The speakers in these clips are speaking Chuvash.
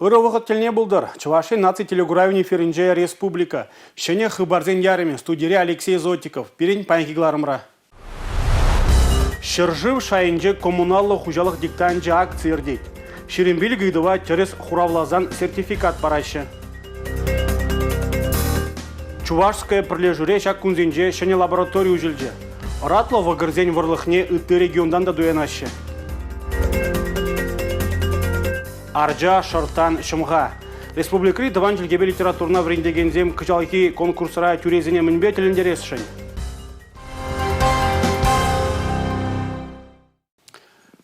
Ырӑ вӑхӑт тӗлне пултӑр. Чӑваш Ен наци телекуравӗн эфирӗнче Республика. Ҫӗнӗ хыпарсен ярӑмӗ студире Алексей Зотиков. Пирӗн паянхи кӑларӑмра. Ҫӗршыв шайӗнче коммуналлӑ хуҫалӑх диктанчӗ акци иртет. 25 ыйтӑва тӗрӗс хуравласан сертификат параҫҫӗ. Чувашское пӗрлешӳре ҫак кунсенче ҫӗнӗ лаборатори уҫӑлчӗ. Ӑратлӑ вӑкӑрсен вӑрлӑхне ытти регионтан та туянаҫҫӗ. Арча, шӑрттан, ҫӑмха. Республикӑри тӑван чӗлхепе литературӑна вӗрентекенсем кӑҫалхи конкурсра тӳресене мӗнпе тӗлӗнтересшӗн?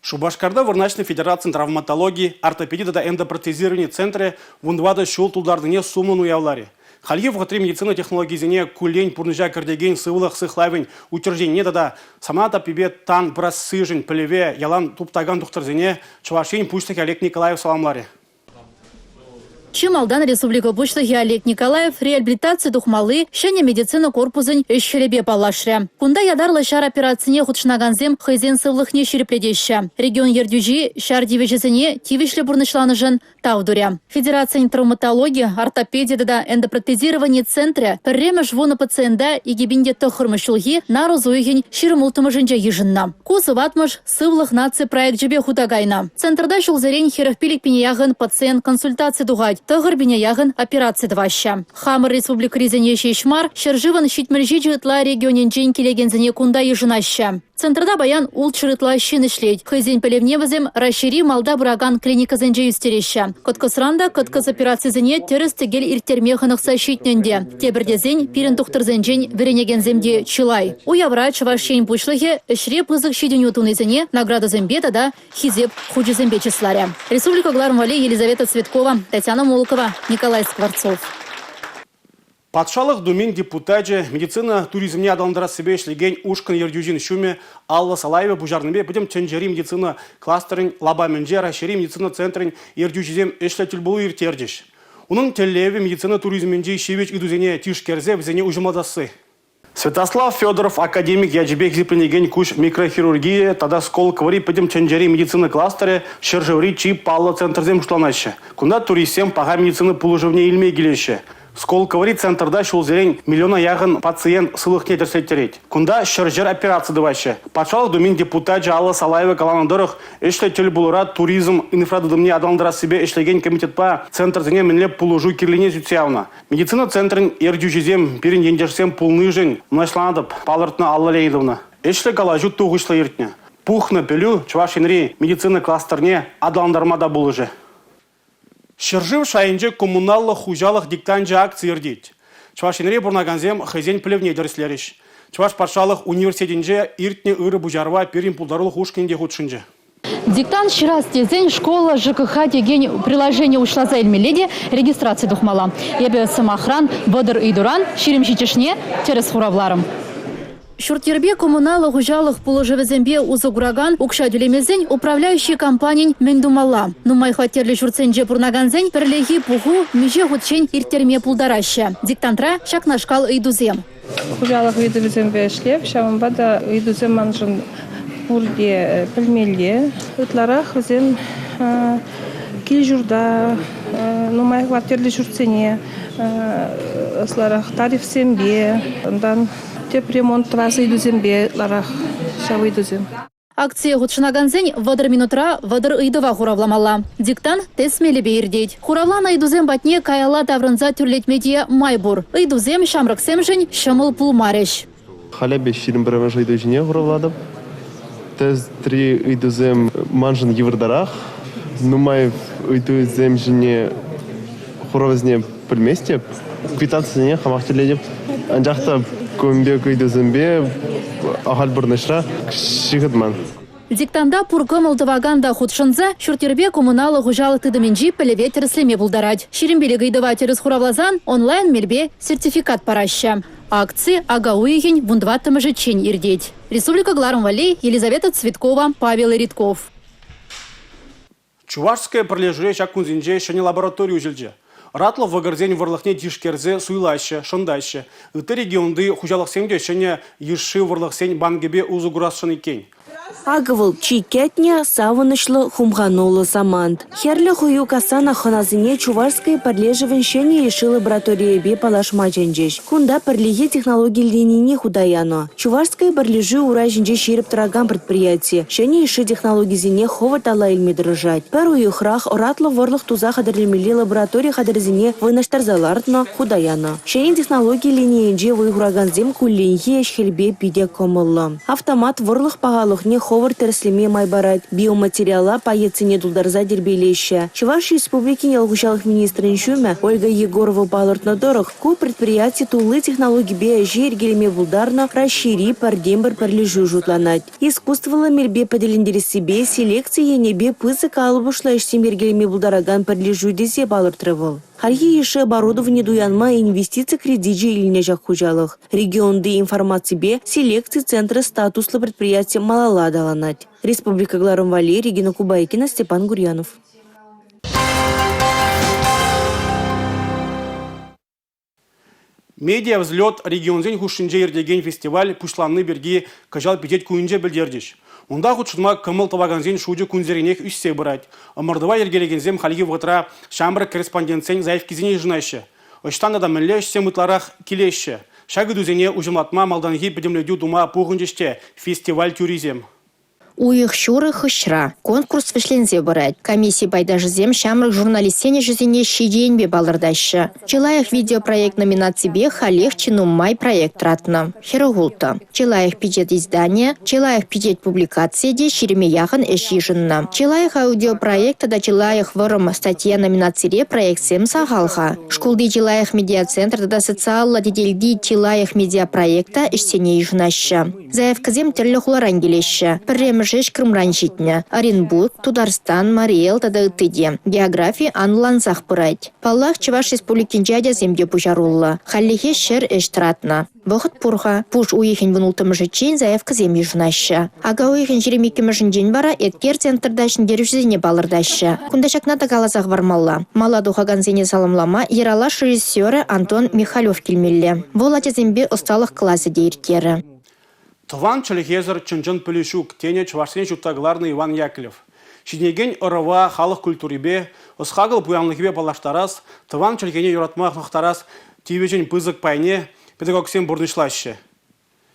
Шупашкарта вырнаҫнӑ Федерацин травматологи, ортопеди тата эндопротезировани центрӗ 14 ҫул тултарнине сумлӑн уявларӗ. Хальхи вӑхӑтри медицина технологийӗсене куллен пурнӑҫа кӗртекен сывлӑх сыхлавӗн учрежденине тата самана таппипе тан пырассишӗн пӗлӗве ялан туптакан тухтӑрсене Чӑваш Ен Пуҫлӑхӗ Олег Николаев саламларӗ. Чи малтан республика Пуҫлӑхӗ Олег Николаев реабилитаци тухмалли ҫӗнӗ медицина корпусӗн ӗҫ-хӗлӗпе паллашрӗ. Кунта ятарлӑ ҫар операцине хутшӑнакансем хӑйсен сывлӑхне ҫирӗплетеҫҫӗ. Регион ертӳҫи ҫар тивӗҫӗсене тивӗҫлӗ пурнӑҫланӑшӑн тав турӗ. Федерацин травматологи, ортопеди тата эндопротезировани центрӗ пӗрремӗш вунӑ пациента 2009 ҫулхи нарӑс уйӑхӗн 26-мӗшӗнче йышӑннӑ. Ку сыватмӑш Сывлӑх наци проекчӗпе хута кайнӑ. Центрта ҫулсерен 45 пине яхӑн пациент консультаци тухать, 9 пине яхӑн операци тӑваҫҫӗ. Хамӑр республикӑрисене ҫеҫ мар, ҫӗршывӑн 77 ытла регионӗнчен килекенсене кунта йышӑнаҫҫӗ. Центрта паян 600 ытла ҫын ӗҫлет. Хӑйсен пӗлӗвне вӗсем Раҫҫейри малта пыракан клиникӑсенче ӳстереҫҫӗ. Кӑткӑсран та кӑткӑс операцисене тӗрӗс-тӗкел ирттерме хӑнӑхса ҫитнӗ ӗнтӗ. Тепӗр тесен, пирӗн тухтӑрсенчен вӗренекенсем те чылай. Уявра Чӑваш Ен Пуҫлӑхӗ ӗҫре пысӑк ҫитӗнӳ тунисене наградӑсемпе тата Хисеп хучӗсемпе чысларӗ. Республика кӑларӑм валли Елизавета Цветкова, Татьяна Молокова, Николай Скворцов. Патшалӑх Думин депутачӗ, медицина туризмне аталантарассипе ӗҫлекен ушкӑн ертӳҫин ҫумӗ Алла Салаева пуҫарнипе Пӗтӗм тӗнчери медицина кластерӗн лапамӗнче Раҫҫейри медицина центрӗн ертӳҫисем ӗҫлӗ тӗлпулу ирттерчӗҫ. Унӑн тӗллевӗ медицина туризмӗнчи ҫивӗч ыйтусене тишкерсе вӗсене уҫӑмлатасси. Святослав Федоров академик ячӗпе хисепленекен куҫ микрохирургийӗ тата Сколковӑри пӗтӗм тӗнчери медицина кластерӗ ҫӗршыври чи паллӑ центрсем шутланаҫҫӗ. Кунта туристсем паха медицина пулӑшӑвне илме килеҫҫӗ. Сколковӑри центрта ҫулсерен миллиона яхӑн пациент сывлӑхне тӗрӗслеттерет. Кунта ҫӗр-ҫӗр операци тӑваҫҫӗ. Патшалӑх Думин депутачӗ Алла Салаева каланӑ тӑрӑх, ӗҫлӗ тӗл пулура туризм инфратытӑмне аталантарассипе ӗҫлекен комитетпа центрсене мӗнле пулӑшу кирлине сӳтсе явнӑ. Медицина центрӗн ертӳҫисем пирӗн ентешсем пулнишӗн мӑнаҫланатӑп, палӑртнӑ Алла Леонидовна. Ӗҫлӗ калаҫу тухӑҫлӑ иртнӗ. Пухнӑ пӗлӳ Чӑваш Енри медицина кластерне аталантарма та пулӑшӗ. Ҫӗршыв шайӗнче коммуналлӑ хуҫалӑх диктанчӗ акци иртет. Чӑваш Енре пурӑнакансем хӑйсен пӗлӗвне тӗрӗслерӗҫ. Чӑваш патшалӑх университетӗнче иртнӗ ырӑ пуҫарӑва пирӗн пултарулӑх ушкӑнӗ те хутшӑнчӗ. Диктант ҫырас тесен «Школа ЖКХ» текен приложение уҫласа илмелле те регистраци тухмалла. Эпӗ, сӑмахран, 30 ыйтуран 27-шне тӗрӗс хуравларӑм. Ҫурт-йӗрпе коммуналлӑ хуҫалӑх пулӑшӑвӗсемпе усӑ куракан укҫа тӳлемесен управляющи компанин мӗн тумалла? Нумай хваттерлӗ ҫуртсенче пурӑнакансен пӗрлехи пуху миҫе хутчен ирттерме пултараҫҫӗ? Диктантра ҫакнашкал ыйтусем. Хуҫалӑх ыйтӑвӗсемпе ӗҫлеп, ҫавӑнпа та ыйтусем маншӑн пурте пӗлмелле. Ытларах вӗсем кил-ҫурта, нумай хваттерлӗ ҫуртсене ытларах тарифсемпе, унтан Тӗп ремонт тӑвас ыйтусемпе ытларах ҫав ыйтусем. Акцие хутшӑнакансен 30 минутра 30 ыйтӑва хуравламалла. Диктант тест мелӗпе иртет. Хуравланӑ ыйтусем патне каялла таврӑнса тӳрлетме те май пур. Ыйтусем ҫамрӑксемшӗн ҫӑмӑл пулмарӗҫ. Халӗ эпӗ 21-мӗш ыйту ҫине хуравлатӑп. Тестри ыйтусем маншӑн йывӑртарах. Нумай ыйтусем ҫине хуравӗсене пӗлместӗп. Квитанцисене хамах тӳлетӗп. Анчах та кун пек ыйтусемпе ахаль пурнӑҫра ҫыхӑнман. Диктанта пур кӑмӑл тӑвакан та хутшӑнса ҫурт-йӗрпе коммуналлӑ хуҫалӑх тытӑмӗнчи пӗлӗве тӗрӗслеме пултарать. 25 ыйтӑва тӗрӗс хуравласан онлайн мелпе сертификат параҫҫӗ. Акци ака уйӑхӗн вунтӑваттӑмӗшӗччен иртет. Республика кӑларӑм валли Елизавета Цветкова, Павел Ритков. Чувашское пӗрлешӳре ҫак кунсенче ҫӗнӗ лаборатори уҫӑлчӗ. Ӑратлӑ вӑкӑрсен вӑрлӑхне тишкерсе суйлаҫҫӗ, шӑнтаҫҫӗ. Ытти регионти хуҫалӑхсем те ҫӗнӗ йышши вӑрлӑхсен банкӗпе усӑ курасшӑн иккен. Акӑ вӑл чи кӗтнӗ, савӑнӑҫлӑ, хумхануллӑ самант. Хӗрлӗ хӑю кассанах хӑнасене «Чувашское» пӗрлешӗвӗн ҫӗнӗ йышши лабораторийӗпе паллашма чӗнчӗҫ. Кунта пӗрлехи технологи линине хута янӑ. «Чувашское» пӗрлешӳ ура ҫинче ҫирӗп тӑракан предприяти. Ҫӗнӗ йышши технологисене хӑвӑрт алла илме тӑрӑшать. Пӗр уйӑхрах ӑратлӑ вӑрлӑх туса хатӗрлемелли лаборатори хатӗрӗсене вырнаҫтарса лартнӑ, хута янӑ. Ҫӗнӗ технологи линийӗнче вӑй хуракансем кулленхи ӗҫ-хӗлпе питӗ кӑмӑллӑ. Автомат вӑрлӑх пахалӑхне хӑвӑрт тӗрӗслеме май парать. Биоматериала пакетсене тултарса тирпейлеҫҫӗ. Чӑваш Республикин ял хуҫалӑх министрӗн ҫумӗ Ольга Егорова палӑртнӑ тӑрӑх, ку предприяти тулли технологипе ӗҫе йӗркелеме пултарнӑ Раҫҫейри пӗртен-пӗр пӗрлешӳ шутланать. Искусствӑллӑ мелпе пӗтӗлентерессипе селекци енӗпе пысӑк калӑпӑшлӑ ӗҫсем йӗркелеме пултаракан пӗрлешӳ тесе палӑртрӗ вӑл. Хальхи йышши оборудовани туянма инвестици кредичӗ илнӗ ҫак хуҫалӑх. Регионти информаципе селекци центрӗ статуслӑ предприяти малалла аталанать. Республика кӑларӑм валли Регина Кубайкина, Степан Гурьянов. «Медиа-взлет» регионсен хушшинче иртекен фестиваль пуҫланни пирки кӑҫал Пичет кунӗнче пӗлтерчӗҫ. Унта хутшӑнма кӑмӑл тӑвакансен шучӗ кунсеренех ӳссе пырать. Ӑмӑртӑва йӗркелекенсем хальхи вӑхӑтра ҫамрӑк корреспондентсен заявкисене йышӑнаҫҫӗ. Ӑҫтан тата мӗнле ӗҫсем ытларах килеҫҫӗ? Ҫак ыйтусене уҫӑмлатма малтанхи пӗтӗмлетӳ тума пухӑнчӗҫ те фестиваль тӳрисем. Уйӑх ҫурӑ хыҫра. Конкурс вӗҫленсе пырать. Комисси пайташӗсем ҫамрӑк журналистсен ӗҫӗсене ҫичӗ енпе палӑртаҫҫӗ. Чи лайӑх видеопроект номинаципе халех чи нумай проект тӑратнӑ – 46. Чи лайӑх пичет изданийӗ, чи лайӑх пичет публикацийӗ те ҫирӗме яхӑн ӗҫ йышӑннӑ. Чи лайӑх аудиопроект тата чи лайӑх вӑрӑм статья номинацире проектсем сахал-ха. Шкулти чи лайӑх медиацентр тата социаллӑ тетелти чи лайӑх медиапроект та ӗҫсене йышӑнаҫҫӗ. Заявкӑсем тӗрлӗ хуларан килеҫҫӗ. Пӗрремӗш ӗҫ Крымран ҫитнӗ. Оренбург, Тутарстан, Мари Эл тата ытти те. Географи анлӑлансах пырать. Паллах, Чӑваш Республикинчи ачасем те пуҫаруллӑ. Хальлӗхе 100 ӗҫ тӑратнӑ. Вӑхӑт пур-ха. Пуш уйӑхӗн 16-мӗшӗччен заявкӑсем йышӑнаҫҫӗ. Ака уйӑхӗн 22-мӗшӗнчен вара «Эткер» центрта ҫӗнтерӳҫӗсене палӑртаҫҫӗ. Кунта ҫакна та каласа хӑвармалла. Мала тухакансене саламлама Ералаш режиссерӗ Антон Михалев килмелле. Вӑл ачасемпе ӑсталӑх класӗ те ирттерӗ. Тӑван чӗлхесӗр чӑн-чӑн пӗлӳ ҫук, тенӗ чӑвашсене ҫутта кӑларнӑ Иван Яковлев. Ҫитӗнекен ӑрӑва халӑх культурипе, ӑс-хакӑл пуянлӑхӗпе паллаштарас, тӑван чӗлхене юратма хӑнӑхтарас тивӗҫӗн пысӑк пайне педагогсем пурнӑҫлаҫҫӗ.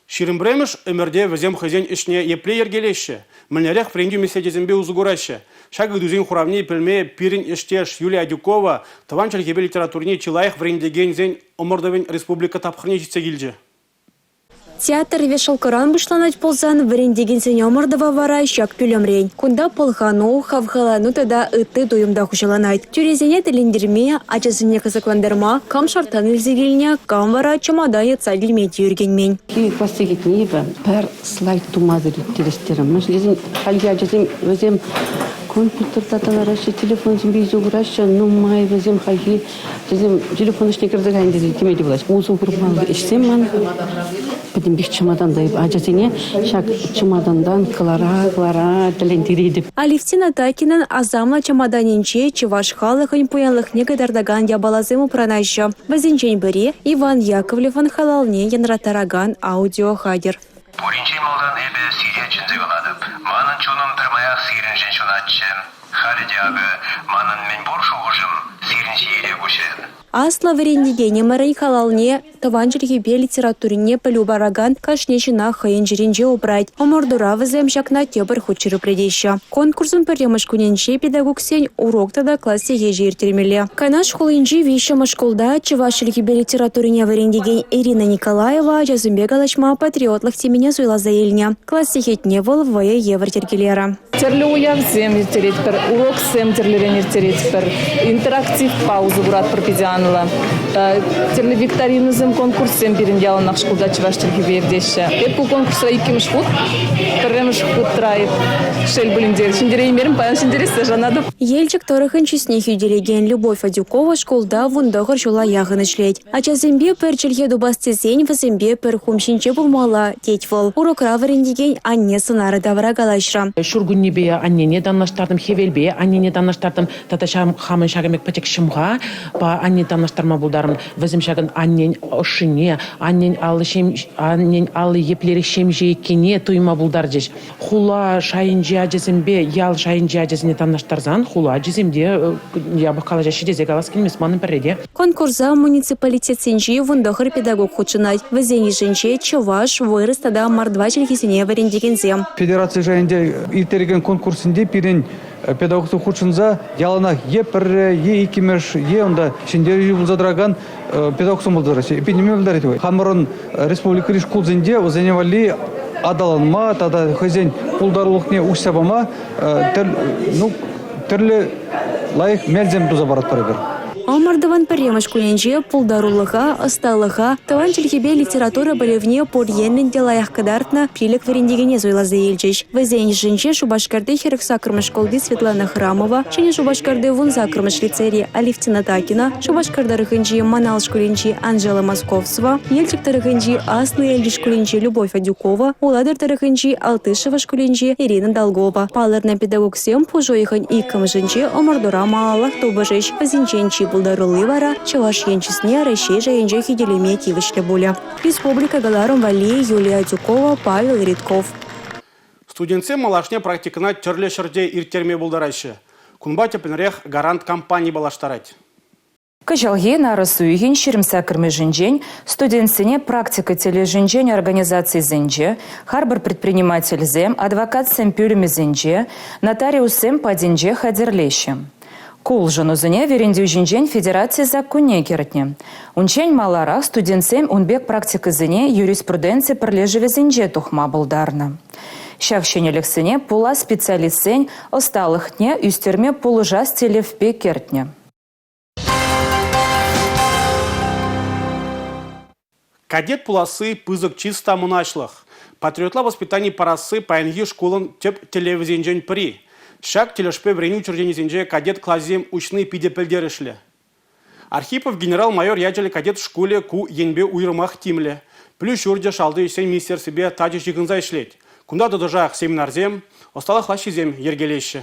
21-мӗш ӗмӗрте вӗсем хӑйсен ӗҫне епле йӗркелеҫҫӗ, мӗнлерех вӗрентӳ меслечӗсемпе усӑ кураҫҫӗ? Ҫак ыйтусен хуравне пӗлме пирӗн ӗҫтеш Юлия Адюкова тӑван чӗлхепе литературине чи лайӑх вӗрентекенсен ӑмӑртӑвӗн республика тапхӑрне ҫитсе килчӗ. Театр вешалкӑран пуҫланать пулсан, вӗрентекенсен ӑмӑртӑвӗ вара ҫак пӳлӗмрен. Кунта пӑлхану, хавхалану тата ытти туйӑм та хуҫаланать. Тӳресене тӗлӗнтерме, ачасене кӑсӑклантарма кам шарттан илсе килнӗ, кам вара чӑматан йӑтса килме те ӳркенмен. Класс сехетне эпӗ пӗр слайд тумасӑр ирттерес терӗм. Мӗншӗн тесен хальхи ачасем вӗсем компьютерта та лараҫҫӗ, телефонсемпе усӑ кураҫҫӗ. Нумай вӗсем хальхи вӗсем телефон ӗҫне кӗрсе кайнӑ тесе теме те пулать. Усӑ курмалли ӗҫсем ман пӗтӗмпех чӑматанта. Ачасене ҫак чӑматантан кӑлара-кӑлара тӗлӗнтеретӗп. Алевтина Такинӑн асамлӑ чӑматанӗнче чӑваш халӑхӗн пуянлӑхне кӑтартакан япаласем упранаҫҫӗ. Вӗсенчен пӗри – Иван Яковлевӑн халалне янраттаракан аудиохатӗр. Пуринчен малтан эпӗ сире чӗнсе калатӑп. Манӑн чунӑм пӗрмаях сирӗншӗн ҫунатчӗ. Халӗ те акӑ манӑн мӗнпур шухӑшӑм сирӗн ҫиеле куҫрӗ. Аслӑ вӗрентекенӗмӗрӗн халалне тӑван чӗлхепе литературине пӗлӳ паракан кашни ҫынах хӑйӗн чӗринче упрать. Ӑмӑртура вӗсем ҫакна тепӗр хут ҫирӗплетеҫҫӗ. Конкурсӑн пӗрремӗш кунӗнче педагогсен урок тата класс сехечӗ ирттермелле. Канаш хулинчи виҫҫӗмӗш шкулта чӑваш чӗлхипе литературине вӗрентекен Ирина Николаева ачасемпе калаҫма патриотлӑх темине суйласа илнӗ. Класс сехетне вӑл вӑйӑ евӗр йӗркелерӗ. Тӗрлӗ уявсем ирттеретпӗр, уроксем тӗрлӗрен ирттеретпӗр, интерактивпа усӑ куратпӑр питӗ анлӑ. Тӗрлӗ викторинӑсем, конкурссем пирӗн яланах шкулта чӑваш чӗлхипе иртеҫҫӗ. Эп ку конкурсра иккӗмӗш хут, пӗрремӗш хутра эп, шел пулин те, ҫӗнтереймерӗм, паян ҫӗнтерессе шанатӑп. Елчӗк тӑрӑхӗн чысне хӳтӗлекен Любовь Адюкова шкулта 19 ҫула яхӑн ӗҫлет. Ачасемпе пӗр чӗлхе тупас тесен вӗсемпе пӗр хум ҫинче пулмалла, тет вӑл. Урокра вӗрентекен анне сӑнарӗ тавра калаҫрӗ. Ҫуркуннепе. Ҫуркуннепе аннене танлаштартӑм, хӗвелпе аннене танлаштартӑм тата хамӑн ҫакӑн пек пӗчӗк ҫӑмхапа анне танлаштарма пултарӑм. Вӗсем ҫакӑн аннен ӑшшине, аннен алли, аннен алли еплерех ҫемҫе иккенне туйма пултарчӗҫ. Хула шайӗнчи ачасемпе ял шайӗнчи ачасене танлаштарсан хула ачисем те япӑх калаҫаҫҫӗ тесе калас килмест манӑн пӗрре те. Конкурса муниципалитетсенчи 19 педагог хутшӑнать. Вӗсен йышӗнче чӑваш, вырӑс тата мордва чӗлхисене вӗрентекенсем. Федераци шайӗнче ирттерекен конкурссенче пирӗн педагогсем хутшӑнса яланах е пӗрре, е иккӗмӗш, е унта ҫӗнтерӳҫӗ пулса тӑракан педагогсем пулса тӑраҫҫӗ. Эпир ниме пӗлтерет. Хамӑрӑн республикӑри шкулсенче вӗсене валли аталанма тата хӑйсен пултарулӑхне уҫса пама ну, тӗрлӗ лайӑх мелсем туса паратпӑр эпир. Ӑмӑртӑвӑн пӗрремӗш кунӗнче пултарулӑха, ӑсталӑха, тӑван чӗлхепе литература пӗлӗвне пур енлӗн те лайӑх кӑтартнӑ пилӗк вӗрентекене суйласа илчӗҫ. Вӗсен йышӗнче Шупашкарти 48-мӗш шкулти Светлана Храмова, Ҫӗнӗ Шупашкарти 18-мӗш лицейри Алевтина Такина, Шупашкар тӑрӑхӗнчи Мӑнал шкулӗнчи Анжела Московцева, Елчӗк тӑрӑхӗнчи Аслӑ Елчӗк шкулӗнчи Любовь Адюкова, Улатӑр тӑрӑхӗнчи Алтышево шкулӗнчи Ирина Долгова. Палӑртнӑ педагогсем пуш уйӑхӗн иккӗмӗшӗнче ӑмӑртура малаллах тупӑшӗҫ. Вӗсенчен чи пултарулли вара Чӑваш Ен чысне Раҫҫей шайӗнче хӳтӗлеме тивӗҫлӗ пулӗ. Республика кӑларӑм валли Юлия Адюкова, Павел Ритков. Студентсем малашне практикӑна тӗрлӗ ҫӗрте ирттерме пултараҫҫӗ. Кунпа тӗплӗнрех «Гарант» компани паллаштарать. Кӑҫалхи нарӑс уйӑхӗн 28-мӗшӗнчен студентсене практика тӗлӗшӗнчен организацисенче, харпӑр предпринимательсем, адвокатсен пӳлӗмӗсенче, нотариуссем патӗнче хатӗрлеҫҫӗ. Ку улшӑнусене вӗрентӳ ҫинчен федераци саккунне кӗртнӗ. Унччен маларах студентсем ун пек практикӑсене юриспруденци пӗрлешӗвӗсенче тухма пултарнӑ. Ҫак ҫӗнӗлӗхсене пулас специалистсен ӑсталӑхне ӳстерме пулӑшас тӗллевпе кӗртнӗ. Кадет пуласси пысӑк чыс та мӑнаҫлӑх. Патриотла воспитани парасси паянхи шкулӑн тӗп тӗллевӗсенчен пӗри. Ҫак тӗлӗшпе вӗренӳ учрежденисенче кадет класӗсем уҫни питӗ пӗлтерӗшлӗ. Архипов генерал-майор ячӗллӗ кадет шкулӗ ку енпе уйрӑмах тимлӗ. Пӗлӳ ҫурчӗ шалти ӗҫсен министерствипе тачӑ ҫыхӑнса ӗҫлет. Кунта тӑтӑшах семинарсем, ӑсталӑх лаҫҫисем йӗркелеҫҫӗ.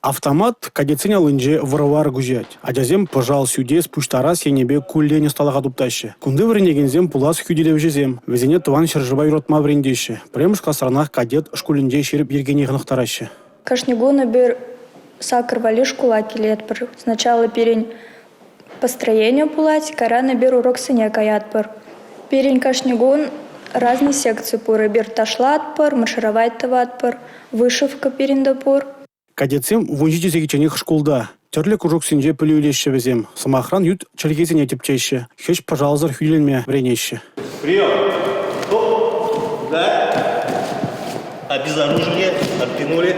Автомат кадетсен аллинче вӑр-вар куҫать. Ачасем пӑшал сӳтес, пуҫтарас енӗпе куллен ӑсталӑха туптаҫҫӗ. Кунти вӗренекенсем пулас хӳтӗлевҫӗсем. Вӗсене тӑван ҫӗршыва юратма вӗрентеҫҫӗ. Пӗрремӗш класранах кадет шкулӗнче ҫирӗп йӗркене хӑнӑхтараҫҫӗ. Кашни кун эпир саккӑр валли шкула килетпӗр. Сначала пирӗн Построени пулать, кайран эпир уроксене каятпӑр. Пирӗн кашни кун разный секци пур. Эпир ташлатпӑр, маршировать тӑватпӑр, вышивка пирӗн те пур. Кадетсем 17 сехетченех шкулта. Тӗрлӗ кружоксенче пӗлӳ илеҫҫӗ вӗсем. Сӑмахран, ют чӗлхесене тӗпчеҫҫӗ, хӗҫ-пӑшалсӑр хӳтӗленме вӗренеҫҫӗ. Прием! Стоп! Да! Обезоружили, отпянули.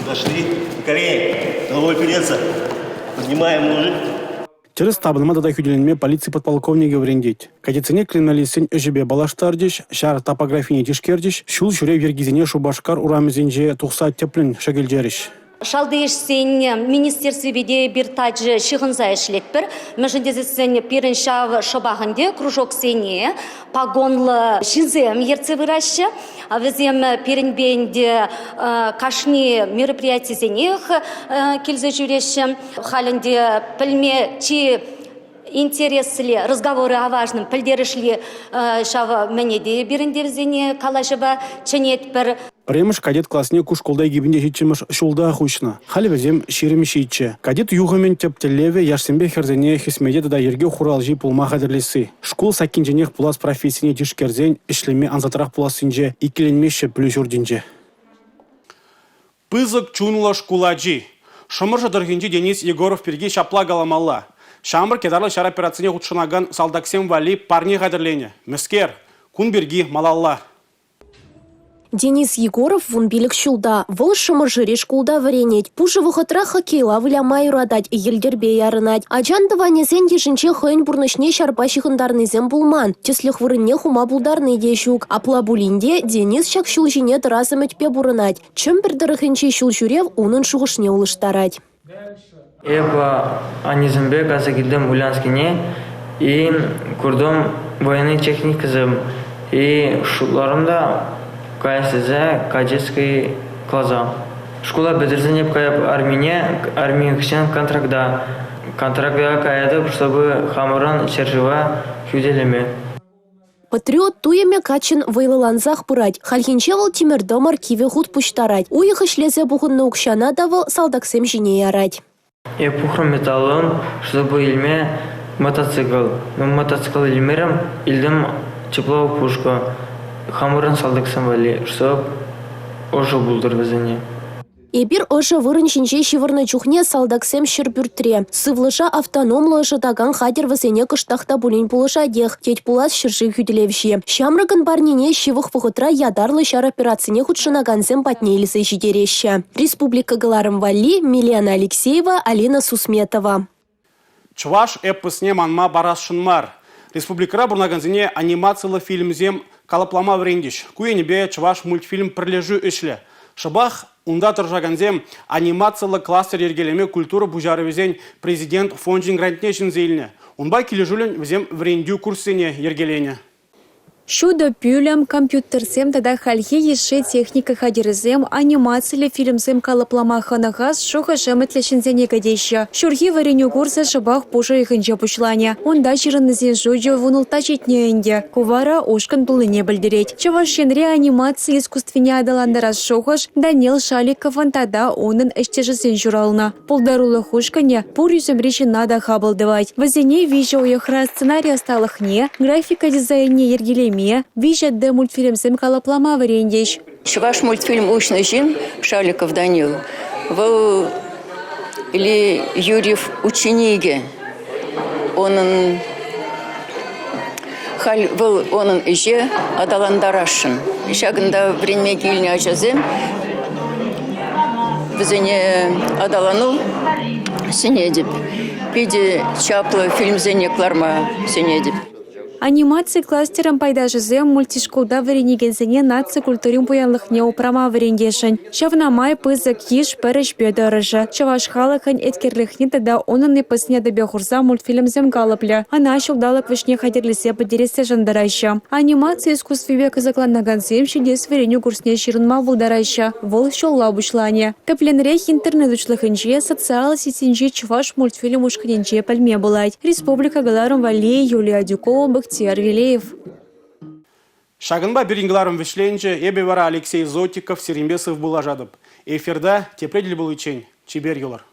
Дошли. Колени. Головой переться. Поднимаем ножик. Тӗрӗс тапӑнма тата хӳтӗленме полици подполковникӗ вӗрентет. Кадетсене криминалистсен ӗҫӗпе паллаштарчӗҫ, ҫар топографине тишкерчӗҫ, ҫул ҫӳрев йӗркисене Шупашкар урамӗсенче тухса тӗплӗн шӗкӗлчерӗҫ. Шалти ӗҫсен министерствипе те эпир тачӑ ҫыхӑнса ӗҫлетпӗр. Мӗншӗн тесессӗн пирӗн ҫав шӑпах ӗнтӗ кружоксене погонлӑ ҫынсем ертсе пыраҫҫӗ. Вӗсем пирӗнпе ӗнтӗ кашни мероприятисенех килсе ҫӳреҫҫӗ. Халь ӗнтӗ пӗлме чи интересли, разговоры о важном пӗлтерӗшли ҫав мӗне те эпир ӗнтӗ вӗсене калаҫӑва чӗнетпӗр. Пӗрремӗш кадет класне ку шкулта 2007-мӗш ҫултах уҫнӑ. Халӗ вӗсем 27. Кадет юхӑмӗн тӗп тӗллевӗ – яшсемпе хӗрсене хӗсмете тата йӗрке хуралҫи пулма хатӗрлесси. Шкул саккинченех пулас профессине тишкерсен ӗҫлеме ансатрах пулассинче иккӗленмеҫҫӗ пӗлӳ ҫуртӗнче. Пысӑк чунлӑ шкул ачи. Шӑмӑршӑ тӑрӑхӗнчи Денис Егоров пирки ҫапла каламалла. Ҫамрӑк ятарлӑ ҫар операцине хутшӑнакан салтаксем валли парне хатӗрленӗ. Мӗскер? Кун пирки малалла. Денис Егоров 15 ҫулта. Вӑл Шӑмӑршӑри шкулта вӗренет. Пушӑ вӑхӑтра хоккейла выляма юратать, йӗлтӗрпе ярӑнать. Ачан тӑванӗсен йышӗнче хӑйӗн пурнӑҫне ҫарпа ҫыхӑнтарнисем пулман. Тӗслӗх вырӑнне хума пултарни те ҫук. Апла пулин те Денис ҫак ҫул ҫине тӑрас ӗмӗтпе пурӑнать. Чӗмпӗр тӑрӑхӗнчи ҫул ҫӳрев унӑн шухӑшне улӑштарать. Эпӗ аннесемпе кайса килтӗм Ульяновскине и куртӑм военный техникӑсем. И шутларӑм та каяс тесе кадетский класа. Шкула пӗтерсен эп каяп армине, арми хыҫҫӑн контракта. Контракта каятӑп, чтобы хамӑрӑн ҫӗршыва хӳтӗлеме. Патриот туйӑмӗ каччӑн вӑйлӑлансах пырать. Хальхинче вӑл тимӗр-тӑмӑр, кивӗ хут пуҫтарать. Уйӑх ӗҫлесе пухӑннӑ укҫана та вӑл салтаксем ҫине ярать. Эп пухрӑм металлолом, чтобы илме мотоцикл. Ну, мотоцикл илмерӗм, илтӗм тепловая пушка. Хамӑрӑн салтаксем валли, чтоб ӑшӑ пултӑр вӗсене. Эпир ӑшӑ вырӑн ҫинче ҫывӑрнӑ чухне салтаксем ҫӗрпӳртре. Сывлӑша автономлӑ ӑшӑтакан хатӗр вӗсене кӑштах та пулин пулӑшатех, тет пулас ҫӗршыв хӳтӗлевҫи. Ҫамрӑкӑн парнине ҫывӑх вӑхӑтра ятарлӑ ҫар операцине хутшӑнакансем патне илсе ҫитереҫҫӗ. Республика кӑларӑм валли Милена Алексеева, Алина Сусметова. Чӑваш эпосне манма парасшӑн мар. Республикӑра пурӑнакансене анимациллӗ фильмсем калӑплама вӗрентӗҫ. Ку енӗпе Чӑваш мультфильм пӗрлешӳ ӗҫлӗ. Шӑпах унта тӑрӑшакансем анимациллӗ кластер йӗркелеме культура пуҫарӑвӗсен президент фончӗн грантне ҫӗнсе илнӗ. Унпа килӗшӳллӗн вӗсем вӗрентӳ курссене йӗркеленӗ. Ҫутӑ пӳлӗм, компьютерсем тата хальхи йышши техника хатӗрӗсем анимациллӗ фильмсем калӑплама хӑнӑхас шухӑш-ӗмӗтлӗ ҫынсене кӗтеҫҫӗ. Ҫурхи вӗренӳ курсӗ шӑпах пуш уйӑхӗнче пуҫланӗ. Унта ҫырӑннисен шучӗ 16 ҫитнӗ ӗнтӗ. Ку вара ушкӑн пулнине пӗлтерет. Чӑваш Енре анимаци искусствине аталантарас шухӑш Данил Шаликовӑн тата унӑн ӗҫтешӗсен ҫуралнӑ. Пултарулӑх ушкӑнӗ пур ӳсӗмри ҫынна та хапӑл тӑвать. Вӗсене виҫӗ уйӑхра сценари ӑсталӑхне, графика дизайнне йӗркелеме, 3D мультфильмсем калӑплама вӗрентӗҫ. Чӑваш мультфильм уҫнӑ ҫын Шаликов Данил, вӑл или Юрьев ученикӗ. Унӑн халь вӑл унӑн ӗҫе аталантарасшӑн. Ҫакӑнта вӗренме килнӗ ачасем вӗсене аталану сӗнетӗп. Питӗ чаплӑ фильмсене кӑларма сӗнетӗп. Анимаци кластерӗн пайташӗсем мультишкулта вӗренекенсене наци культурин пуянлӑхне упрама вӗрентесшӗн. Ҫавна май пысӑк йыш пӗр ӗҫпе тӑрӑшӗ. Чӑваш халӑхӗн еткерлӗхне тата унӑн эпосне тӗпе хурса мультфильмсем калӑплӗ. Ӑна ҫулталӑк вӗҫне хатӗрлесе пӗтерессе шантараҫҫӗ. Анимаци искусствипе кӑсӑкланакансем ҫитес вӗренӳ курсне ҫырӑнма пултараҫҫӗ. Вӑл ҫулла пуҫланӗ. Тӗплӗнрех интернет уҫлӑхӗнче, социаллӑ сетьсенчи чӑваш мультфильм ушкӑнӗнче пӗлме пулать. Республика кӑларӑм валли Юлия Адюкова, Бахтияр Велеев. Ҫакӑнпа пирӗн кӑларӑм вӗҫленчӗ. Эпӗ вара Алексей Зотиков сирӗнпе сывпуллашатӑп. Эфирта тепре тӗл пуличчен чипер юлӑр.